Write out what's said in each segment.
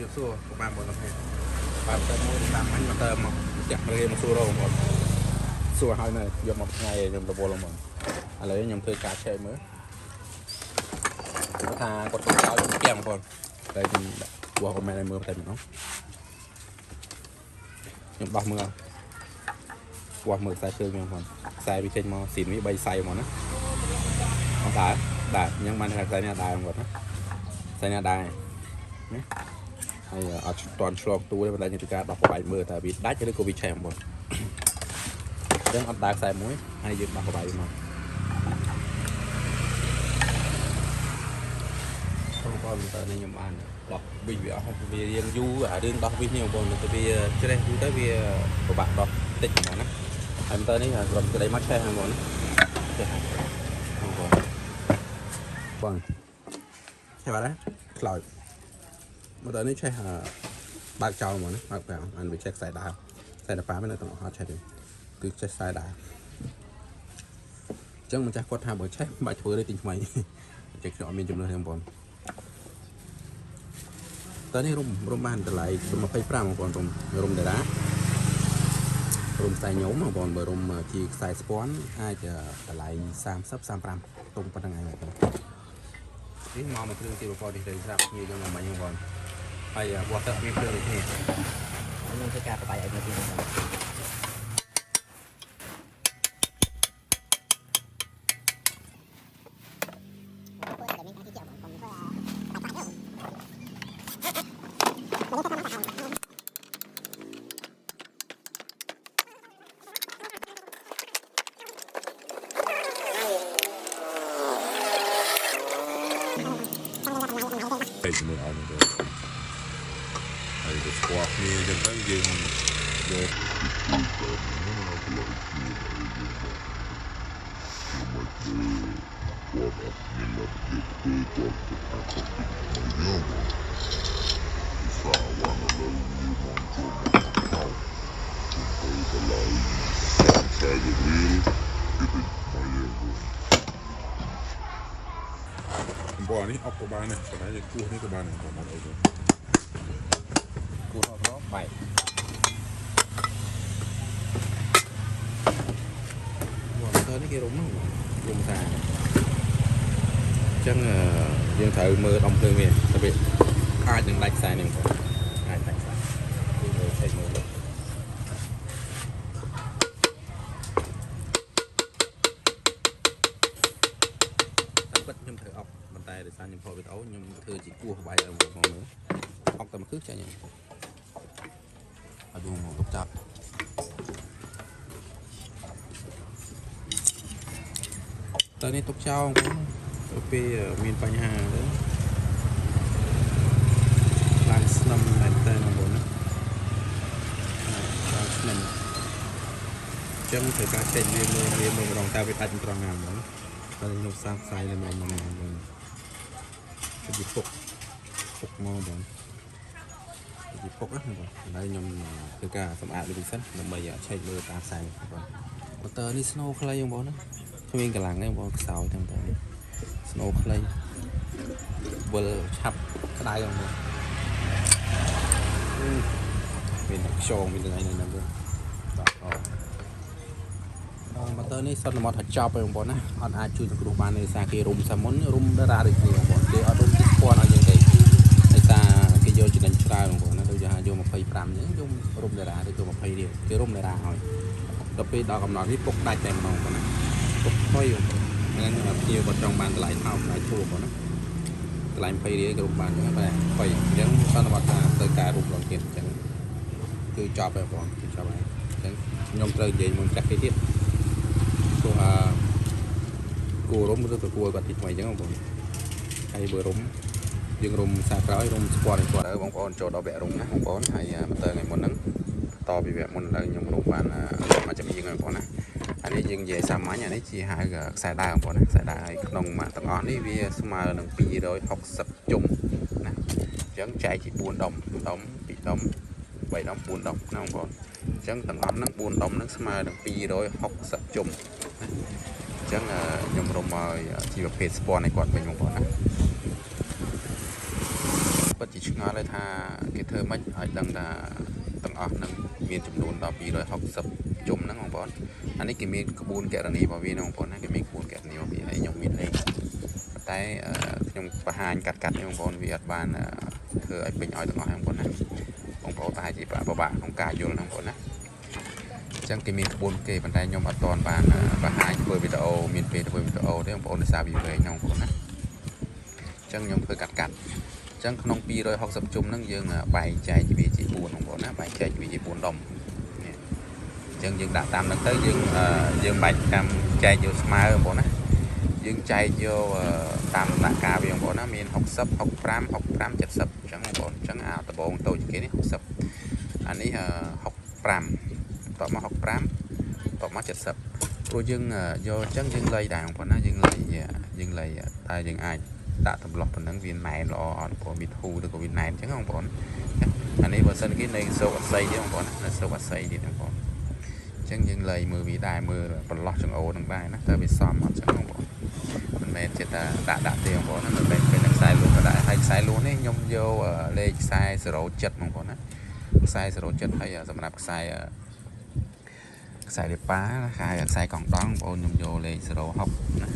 រាបសួរពុកម៉ែបងប្អូនទាំងគ្នាបាទទៅមួយតាមអញមកតើមកចាក់រេមកសួររកបងប្អូនសួរហើយនៅយកមកថ្ងៃខ្ញុំរវល់ហ្មងឥឡូវខ្ញុំធ្វើការឆែកមើលគាត់ថាគាត់ទៅចោលខ្ញុំផ្ទះបងប្អូនតែខ្ញុំដាក់វាស់គាត់មែនឲ្យមើលតែម្ដងខ្ញុំដោះមើលវាស់មើលខ្សែភ្លើងខ្ញុំបងប្អូនខ្សែវាចេញមកស៊ីនវា3ខ្សែហ្មងណាអត់ដើរដើរអញ្ចឹងបានថាខ្សែនេះអត់ដើរបងប្អូនណាខ្សែនេះអត់ដើរណា ហើយអត់តន់ឆ្លងទូទេប៉ុន្តែខ្ញុំធ្វើការដោះប្របែកមើលតើវាដាច់ឬក៏វាឆេះបងប្អូនអញ្ចឹងអត់ដើរខ្សែមួយហើយយើងដោះប្របែកមកបងប្អូនតើនេះខ្ញុំបានដោះវិសវាអស់ហើយវារៀងយូរអារឿងដោះវិសនេះបងប្អូនទៅវាច្រេះយូរទៅវាពិបាកដោះតិចហ្មងណាហើយតើនេះក្រុមក្តីមកឆេះហ្នឹងបងប្អូនឆេះហើយបងប្អូនបងឆេះបាត់ហើយខ្លោចមកតើនេះឆេះ បើកចោលហ្មងណាបើកប្រាំអានវាចេះខ្សែដើមខ្សែដប៉ាមិននៅទាំងអស់អត់ឆេះទេគឺចេះខ្សែដើមអញ្ចឹងម្ចាស់គាត់ថាបើឆេះមិនបាច់ធ្វើទេទិញថ្មីអញ្ចឹងខ្ញុំអត់មានចំនួនទេបងប្អូនតើនេះរុំរុំបានតម្លៃ25បងប្អូនរុំរុំតារារុំខ្សែញោមបងប្អូនបើរុំជាខ្សែស្ពាន់អាចតម្លៃ30 35តុងប៉ុណ្្នឹងឯងបងប្អូននេះមកមួយគ្រឿងទៀតបងប្អូននេះទៅស្រាប់គ្នាយើងមកមិញបងប្អូនហើយវាស់ទឹកអត់មានភ្លើងដូចគ្នា ខ្ញុំធ្វើការបបាយឲ្យមើលទៀតបង ពេកមើលឲ្យហ្នឹងទៅហើយទៅស្គាល់គ្នាអញ្ចឹងទៅយើងយកអំពណ៌នេះអុកក៏បានដែរប៉ុន្តែយើងគោះនេះក៏បានដែរបងប្អូនអីទៅ គូររកបែកមកតើនេះគេរុំហ្នឹងរុំតាអញ្ចឹងយើងត្រូវមើលដំភ្លើងវាទៅវាអាចនឹងដាច់ខ្សែនេះបងអាចដាច់ខ្សែយើងមើលឆែកមើលតាមពិតខ្ញុំត្រូវអុកប៉ុន្តែដោយសារខ្ញុំថតវីដេអូខ្ញុំធ្វើជាគោះបាយឲ្យបងប្អូនមើលអុកតែមួយគឺចាញ់ខ្ញុំឲ្យបងមកទុកចាប់ តើនេះទុកចោលបងប្អូនទៅពេលមានបញ្ហាទៅឡើងស្នឹមមែនតើបងប្អូនណាឡើងស្នឹមអញ្ចឹងត្រូវការចេញវាមើលវាមើលម្ដងតើវាដាច់ត្រង់ណាបងតើខ្ញុំសាផ្សាយលើម្ដងមកបងប្អូនទៅពីពុកពុកមកបងពីពុកណាបងឥឡូវខ្ញុំធ្វើការសម្អាតវាសិនដើម្បីឆែកមើលតាមខ្សែបងប្អូនម៉ូទ័រនេះ snow ខ្លីបងប្អូនណា គ្មានកម្លាំងទេបងខ្សោយទាំងតែស្នូខ្លីវិលឆាប់ក្តៅបងប្អូនមានតែខ្យងមានតែអីនៅហ្នឹងទេបាទអូម៉ូទ័រនេះសន្មត់ថាចប់ហើយបងប្អូនណាអត់អាចជួយសង្គ្រោះបានទេសារគេរុំសាមុនរុំតារាដូចគ្នាបងប្អូនគេអត់រុំទីស្ពាន់ឲ្យយើងទេដោយសារគេយកចំណេញច្រើនបងប្អូនណាដូចថាយក25អញ្ចឹងយករុំតារាទៅយក20រៀលគេរុំតារាឲ្យដល់ពេលដល់កំណត់នេះពុកដាច់តែម្ដងបងប្អូនណា ពុកថុយបងប្អូនហ្នឹងភ្ញៀវគាត់ចង់បានតម្លៃថោកតម្លៃធូរបងប្អូនណាតម្លៃ20រៀលក៏រុំបានដែរបាទថុយអញ្ចឹងសន្មតថាទៅការរុំម្ដងទៀតអញ្ចឹងគឺចប់ហើយបងប្អូនគឺចប់ហើយអញ្ចឹងខ្ញុំត្រូវនិយាយមុនចាស់គេទៀតព្រោះអាគួររុំឬក៏គួរគាត់ទីថ្មីអញ្ចឹងបងប្អូនហើយបើរុំយើងរុំសារក្រោយរុំស្គាល់ឲ្យគាត់ហើយបងប្អូនចូលដល់វគ្គរុំណាបងប្អូនហើយមកទៅថ្ងៃមុនហ្នឹងតពីវគ្គមុនឥឡូវខ្ញុំរុំបានមកចំហៀងហើយបងប្អូនណា អានេះយើងនិយាយសាមញ្ញអានេះជាហៅខ្សែដើមបងប្អូនណាខ្សែដើមហើយក្នុងមួយទាំងអស់នេះវាស្មើនឹង260ជុំណាអញ្ចឹងចែកជា4ដុំដុំ2ដុំ3ដុំ4ដុំណាបងប្អូនអញ្ចឹងទាំងអស់ហ្នឹង4ដុំហ្នឹងស្មើនឹង260ជុំណាអញ្ចឹងខ្ញុំរុំឲ្យជាប្រភេទស្ពាន់ឲ្យគាត់វិញបងប្អូនណា ពិតជាឆ្ងល់ហើយថាគេធ្វើម៉េចឲ្យដឹងថាទាំងអស់នឹងមានចំនួនដល់260ជុំហ្នឹងបងប្អូនអានេះគេមានក្បួនកណនីរបស់វាហ្នឹងបងប្អូនណាគេមានក្បួនកណនីរបស់វាហើយខ្ញុំមានលេខប៉ុន្តែខ្ញុំបង្ហាញកាត់កាត់នេះបងប្អូនវាអត់បានធ្វើឲ្យពេញឲ្យទាំងអស់ហ្នឹងបងប្អូនណាបងប្អូនប្រហែលជាពិបាកក្នុងការយល់ហ្នឹងបងប្អូនណាអញ្ចឹងគេមានក្បួនគេប៉ុន្តែខ្ញុំអត់ទាន់បានបង្ហាញធ្វើវីដេអូមានពេលធ្វើវីដេអូទេបងប្អូនដោយសារវាវែងហ្នឹងបងប្អូនណាអញ្ចឹងខ្ញុំធ្វើកាត់កាត់អញ្ចឹងក្នុង260ជុំហ្នឹងយើងបែងចែកវាជា4បងប្អូនណាបែងចែកវាជា4ដុំនេះអញ្ចឹងយើងដាក់តាមហ្នឹងទៅយើងយើងបាច់ចាំចែកយកស្មើបងប្អូនណាយើងចែកយកតាមដំណាក់កាលវាបងប្អូនណាមាន60 65 65 70អញ្ចឹងបងប្អូនអញ្ចឹងអាដបងតូចជាងគេនេះ60អានេះ65តបមក65តបមក70ព្រោះយើងយកអញ្ចឹងយើងលៃដែរបងប្អូនណាយើងលៃយើងលៃតែយើងអាចដាក់តម្លោះប៉ុណ្ណឹងវាណែនល្អអត់ព្រោះវាធូរឬក៏វាណែនអញ្ចឹងបងប្អូនអានេះបើសិនគេនៅស្រុកអស័យទៀតបងប្អូននៅស្រុកអស័យទៀតបងប្អូនអញ្ចឹងយើងលៃមើលវាដែរមើលប្រឡោះចង្អូរនឹងដែរណាតើវាសមអត់អញ្ចឹងបងប្អូនមិនមែនចេះតែដាក់ដាក់ទេបងប្អូនណាមិនមែនពេលនឹងខ្សែលួសក៏ដែរហើយខ្សែលួសនេះខ្ញុំយកលេខខ្សែ07បងប្អូនណាខ្សែ07ហើយសម្រាប់ខ្សែខ្សែលេប៉ាខ្សែខ្សែកង់ដង់បងប្អូនខ្ញុំយកលេខ06ណា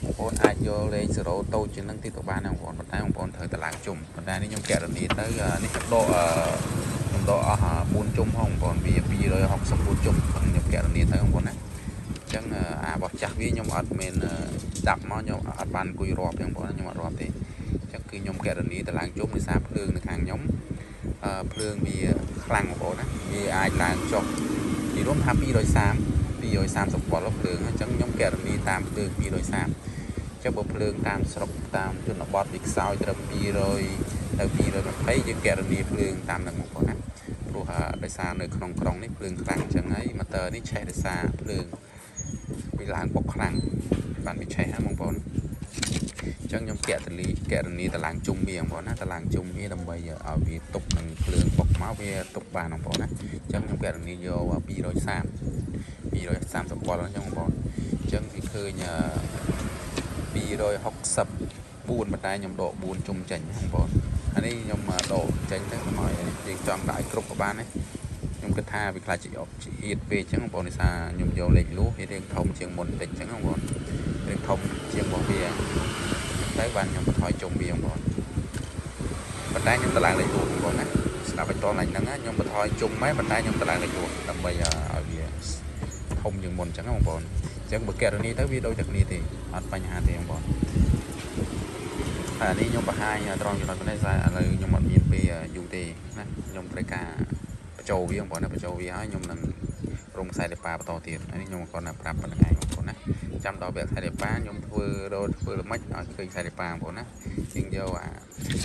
បងប្អូនអាចយកលេខ0តូចជាងនឹងទៀតក៏បានដែរបងប្អូនប៉ុន្តែបងប្អូនត្រូវតឡើងជុំប៉ុន្តែនេះខ្ញុំកណនីទៅនេះខ្ញុំដកខ្ញុំដកអស់4ជុំហងបងប្អូនវា264ជុំខ្ញុំកណនីទៅបងប្អូនណាអញ្ចឹងអារបស់ចាស់វាខ្ញុំអត់មានដាប់មកខ្ញុំអត់បានអង្គុយរាប់ទេបងប្អូនខ្ញុំអត់រាប់ទេអញ្ចឹងគឺខ្ញុំកណនីតឡើងជុំដោយសារភ្លើងនៅខាងខ្ញុំភ្លើងវាខ្លាំងបងប្អូនណាវាអាចឡើងចុះនិយាយរួមថា230 230វ៉ុលភ្លើងអញ្ចឹងខ្ញុំកណនីតាមភ្លើង230ចុះបើភ្លើងតាមស្រុកតាមជនបទវាខ្សោយត្រឹម200ទៅ220យើងកណនីភ្លើងតាមនឹងបងប្អូនណាព្រោះដោយសារនៅក្នុងក្រុងនេះភ្លើងខ្លាំងអញ្ចឹងហើយម៉ូទ័រនេះឆេះដោយសារភ្លើងវាឡើងបុកខ្លាំងបានវាឆេះហ្នឹងបងប្អូនអញ្ចឹងខ្ញុំកណលីកណនីតឡើងជុំវាបងប្អូនណាតឡើងជុំវាដើម្បីឲ្យវាទប់នឹងភ្លើងបុកមកវាទប់បានបងប្អូនណាអញ្ចឹងខ្ញុំកណនីយក230 230វ៉ុលអញ្ចឹងបងប្អូនអញ្ចឹងវាឃើញ264ប៉ុន្តែខ្ញុំដក4ជុំចេញបងប្អូនអានេះខ្ញុំដកចេញទៅកុំឲ្យយើងចង់ដាក់ឲ្យគ្រប់ក៏បានដែរខ្ញុំគិតថាវាខ្លាចជាអៀតពេកអញ្ចឹងបងប្អូនដោយសារខ្ញុំយកលេខលួសវារៀងធំជាងមុនបន្តិចអញ្ចឹងបងប្អូនរៀងធំជាងរបស់វាទៅបានខ្ញុំបន្ថយជុំវាបងប្អូនប៉ុន្តែខ្ញុំតម្លើងលេខលួសបងប្អូនណាស្ដាប់ឲ្យតឡើងហ្នឹងខ្ញុំបន្ថយជុំហ្នឹងប៉ុន្តែខ្ញុំតម្លើងលេខលួសដើម្បីឲ្យវាធំជាងមុនអញ្ចឹងបងប្អូនអញ្ចឹងបើកណនីទៅវាដូចតែគ្នាទេអត់បញ្ហាទេបងប្អូនហើយនេះខ្ញុំបង្ហាញត្រង់ចំណុចនេះសារឥឡូវខ្ញុំអត់មានពេលយូរទេណាខ្ញុំត្រូវការបញ្ចូលវាបងប្អូនណាបញ្ចូលវាហើយខ្ញុំនឹងរុំខ្សែលេប៉ាបន្តទៀតនេះខ្ញុំគាត់ណាប្រាប់ប៉ុណ្្នឹងឯងបងប្អូនណាចាំដល់វគ្គខ្សែលេប៉ាខ្ញុំធ្វើរត់ធ្វើល្មិចឲ្យឃើញខ្សែលេប៉ាបងប្អូនណាយើងយកអា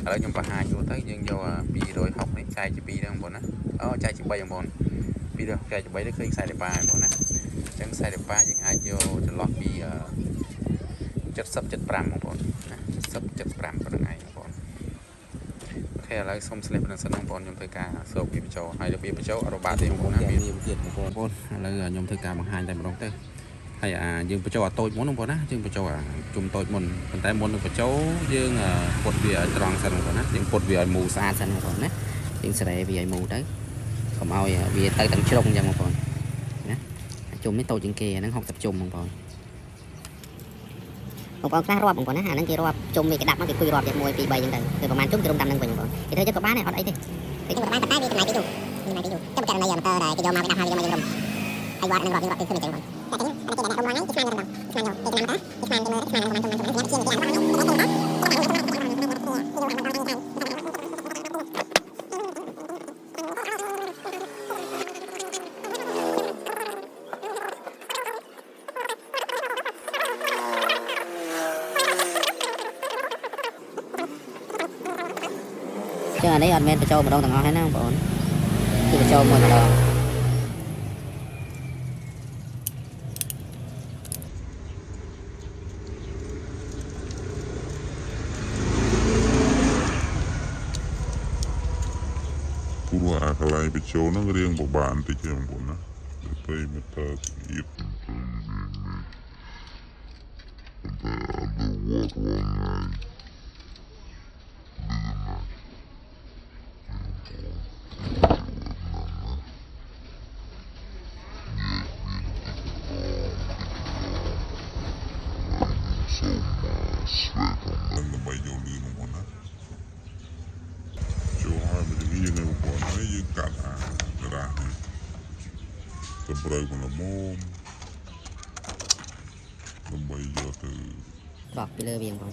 ឥឡូវខ្ញុំបង្ហាញយូរទៅយើងយកអា260នេះចែកជា2ដែរបងប្អូនណាអូចែកជា3បងប្អូន260ចែកជា3ទៅឃើញខ្សែលេប៉ាបងប្អូនណាអញ្ចឹងខ្សែលេប៉ាយើងអាចយកចន្លោះពី70 75បងប្អូនណា70 75ប៉ុណ្្នឹងឯងបងប្អូន OK ឥឡូវសុំស្លេះប៉ុណ្្នឹងសិនបងប្អូនខ្ញុំធ្វើការសោកពីបញ្ចូលហើយរបៀបបញ្ចូលអត់របាក់ទេបងប្អូនណាមានទៀតបងប្អូនឥឡូវខ្ញុំធ្វើការបង្ហាញតែម្ដងទៅហើយអាយើងបញ្ចូលអាតូចមុនបងប្អូនណាយើងបញ្ចូលអាជុំតូចមុនប៉ុន្តែមុននឹងបញ្ចូលយើងពុតវាឲ្យត្រង់សិនបងប្អូនណាយើងពុតវាឲ្យមូល ស្អាតសិនបងប្អូនណាយើងស្រែវាឲ្យមូលទៅកុំឲ្យវាទៅទាំងជ្រុងអញ្ចឹងបងប្អូនណាជុំនេះតូចជាងគេអាហ្នឹង60ជុំបងប្អូន បងប្អូនខ្លះរាប់បងប្អូនណាអាហ្នឹងគេរាប់ជុំវាគេដាក់មកគេគួយរាប់ទៀត1 2 3អញ្ចឹងទៅគឺប្រហែលជុំគេរុំតាមហ្នឹងវិញបងប្អូនគេធ្វើចឹងក៏បានដែរអត់អីទេគឺចឹងក៏បានតែវាចំណាយពេលយូរចំណាយពេលយូរចាំករណីម៉ូទ័រដែលគេយកមកគេដាក់ហើយយកមកយើងរុំហើយវត្តហ្នឹងរាប់យើងរាប់ទៅឃើញអញ្ចឹងបងតែចឹងអានេះគេដាក់រុំហ្នឹងគេស្មានតែម្ដងស្មានយកគេចំណាំទៅគេស្មានគេមើលស្មានប្រហែលជុំជុំជាងគេ ចឹងអានេះអត់មែនបញ្ចូលម្ដងទាំងអស់ទេណាបងប្អូនគឺបញ្ចូលមួយម្ដង ព្រោះអាកន្លែងបញ្ចូលហ្នឹងរៀងពិបាកបន្តិចទេបងប្អូនណាទៅពេលមកតើស្អៀតតែអត់វត្តវងហើយ យើងកាត់អាក្រាស់នេះតម្រូវមកល្មមដើម្បីយកទៅ បោះពីលើវាបង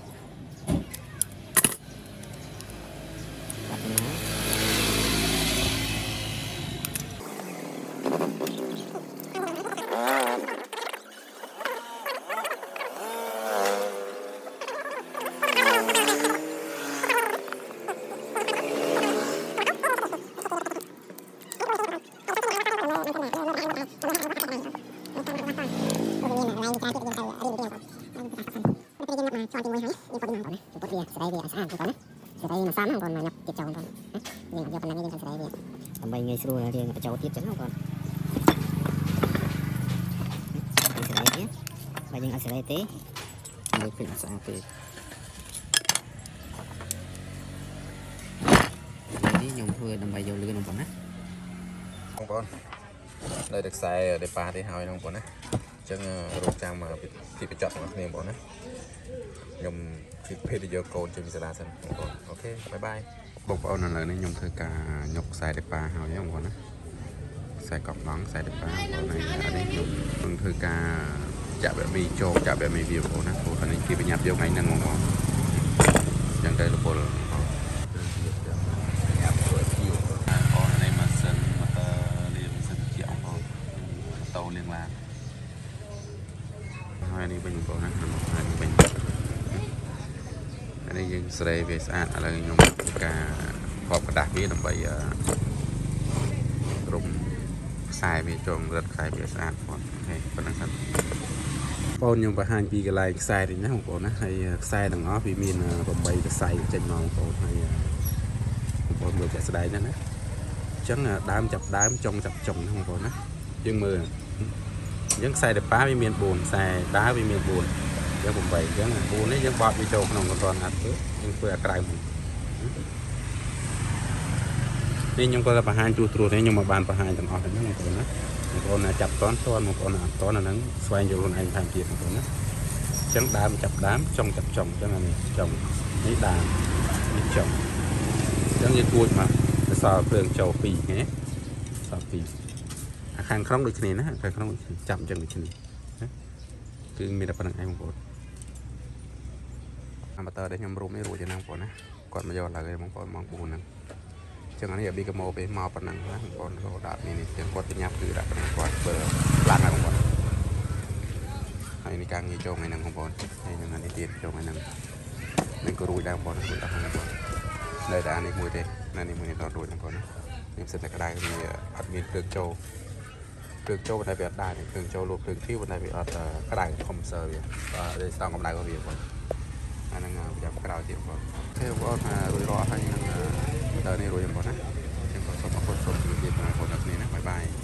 បាត់ទៅណាជាន់ទី1ហើយយើងពុតមកបងណាពុតវាសេរីវាឲ្យស្អាតបងណាសេរីមកសមបងមកញាប់ទៀតចូលបងណាយើងអត់យកប៉ុណ្ណឹងយើងត្រូវសេរីវាដើម្បីងាយស្រួលយើងបញ្ចូលទៀតចឹងបងសេរីវាបើយើងអត់សេរីទេ មើលឃើញអត់ស្អាតទេនេះខ្ញុំធ្វើដើម្បីយកលឿនបងប្អូនណា បងប្អូននៅតែខ្សែដេប៉ាទេហើយបងប្អូនណាអញ្ចឹងរងចាំពីបញ្ចប់របស់គ្នាបងប្អូនណាខ្ញុំពីភេទយកកូនចេញពីសាលាសិនបងប្អូន OK bye bye បងប្អូនឥឡូវនេះខ្ញុំធ្វើការញុកខ្សែដេប៉ាហើយបងប្អូនណាខ្សែកប់ឡង់ខ្សែដេប៉ាបងប្អូនហើយអានេះខ្ញុំនឹងធ្វើការចាក់បែបមីចូលចាក់បែបមីវាបងប្អូនណាព្រោះអានេះគេបញ្ញាប់យកថ្ងៃហ្នឹងបងប្អូនអញ្ចឹងទៅរវល់បងប្អូនញ៉ាំធ្វើជាវបងប្អូននេះម៉ាស៊ីនម៉ូទ័រលាងម៉ាស៊ីនត្រជាក់បងប្អូនម៉ូតូលាងឡានហើយនេះវិញបងប្អូនណាខ្ញុំមកហើយនេះវិញអានេះយើងស្រេវាស្អាតឥឡូវខ្ញុំធ្វើការខបกระดาษវាដើម្បីអឺរុំខ្សែវាចងរឹតខ្សែវាស្អាតបងប្អូន OK ប៉ុណ្្នឹងសិនបងប្អូនខ្ញុំបង្ហាញពីកន្លែងខ្សែនេះណាបងប្អូនណាហើយខ្សែទាំងអស់វាមាន8ខ្សែចេញមកបងប្អូនហើយបងប្អូនមើលជាក់ស្ដែងណាណាអញ្ចឹងដើមចាប់ដើមចុងចាប់ចុងណាបងប្អូនណាយើងមើលអញ្ចឹងខ្សែដប៉ាវាមាន4ខ្សែដើរវាមាន4អញ្ចឹង8អញ្ចឹង4នេះយើងបត់វាចូលក្នុងកន្ទន់អាត់ទៅយើងធ្វើអាក្រៅមួយនេះខ្ញុំក៏តែបង្ហាញត្រួសត្រាសនេះខ្ញុំមកបានបង្ហាញទាំងអស់ហ្នឹងបងប្អូនណាបងប្អូនណាចាប់តន់តន់បងប្អូនណាអត់តន់អាហ្នឹងស្វែងយល់ខ្លួនឯងថែមទៀតបងប្អូនណាអញ្ចឹងដើមចាប់ដើមចុងចាប់ចុងអញ្ចឹងអានេះចុងនេះដើមនេះចុងអញ្ចឹងយើងគួចមកទៅសល់ភ្លើងចូល2ហ៎សល់2អាខាងក្នុងដូចគ្នាណាខាងក្នុងដូចគ្នាចាប់អញ្ចឹងដូចគ្នាណាគឺមានតែប៉ុណ្្នឹងឯងបងប្អូនអាម៉ាទ័រដែលខ្ញុំរុំនេះរួចហើយណាបងប្អូនណាគាត់មកយកឥឡូវឯងបងប្អូនម៉ោង4ហ្នឹង ចឹងអានេះអាប៊ីកម៉ូពេលមកប៉ុណ្ណឹងណាបងប្អូនក៏ដាក់នេះនេះចឹងគាត់ទៅញាប់គឺដាក់ប៉ុណ្ណឹងគាត់ធ្វើឡើងហើយបងប្អូនហើយនេះការងារចូលថ្ងៃហ្នឹងបងប្អូនហើយនឹងអានេះទៀតចូលថ្ងៃហ្នឹងនឹងក៏រួចដែរបងប្អូនរួចអស់ហើយបងប្អូននៅតែអានេះមួយទេនៅនេះមួយនេះដល់រួចបងប្អូនណាខ្ញុំសិតតែក្តៅវាអត់មានភ្លើងចូលភ្លើងចូលប៉ុន្តែវាអត់ដែរភ្លើងចូលលក់ភ្លើងធីវប៉ុន្តែវាអត់ក្តៅខុំសើវាបាទស្តង់កម្ដៅរបស់វាបងប្អូនអាហ្នឹងប្រចាំក្រោយទៀតបងប្អូនទេបងប្អូនរួចរាល់ហើយនឹងតើនេះរួចបងប្អូនណាចឹងក៏សូមអរគុណសូមជម្រាបលាបងប្អូនទាំងគ្នាណា bye bye.